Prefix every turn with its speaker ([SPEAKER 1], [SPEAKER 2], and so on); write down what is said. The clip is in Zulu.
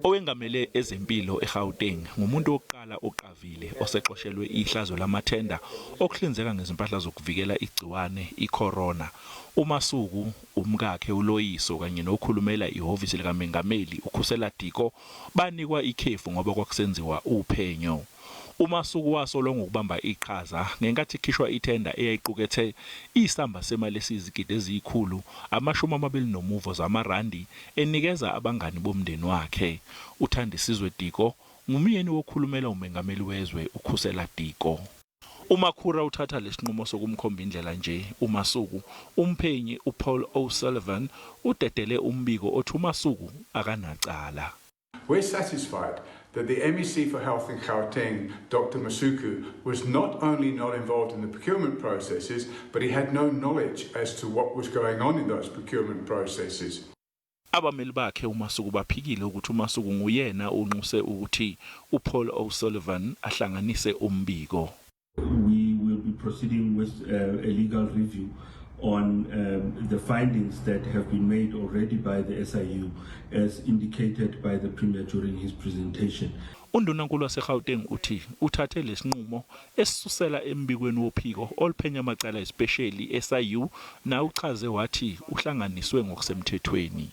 [SPEAKER 1] Owengamele ezempilo eGauteng ngumuntu wokuqala oqavile osexoshelwe ihlazo lamathenda okuhlinzeka ngezimpahla zokuvikela igciwane iCorona. UMasuku, umkakhe uLoyiso kanye nokhulumela ihhovisi likamengameli uKhusela Diko banikwa ikhefu ngoba kwakusenziwa uphenyo. UMasuku wasolwa ngokubamba iqhaza ngenkathi kukhishwa ithenda eyayiqukethe isamba semali esiyizigidi eziyi-120 zamarandi enikeza abangani bomndeni wakhe. UThandisizwe Diko ngumyeni wokhulumela umengameli wezwe uKhusela Diko. UMakhura uthatha lesinqumo sokumkhomba indlela nje uMasuku, umphenyi uPaul O'Sullivan udedele umbiko othi uMasuku akanacala.
[SPEAKER 2] We're satisfied that the MEC for Health in Gauteng, Dr. Masuku, was not only not involved in the procurement processes, but he had no knowledge as to what was going on in those procurement processes.
[SPEAKER 1] Abameli bakhe uMasuku baphikile ukuthi uMasuku nguyena onxuse ukuthi uPaul O'Sullivan ahlanganise umbiko.
[SPEAKER 3] We will be proceeding with a legal review on the findings that have been made already by the SIU as indicated by the Premier during his presentation.
[SPEAKER 1] Undunankulu waseGauteng uthi uthathe lesinqumo esisusela embikweni wophiko oluphenya amacala especially SIU na uchaze wathi uhlanganiswe ngokusemthethweni.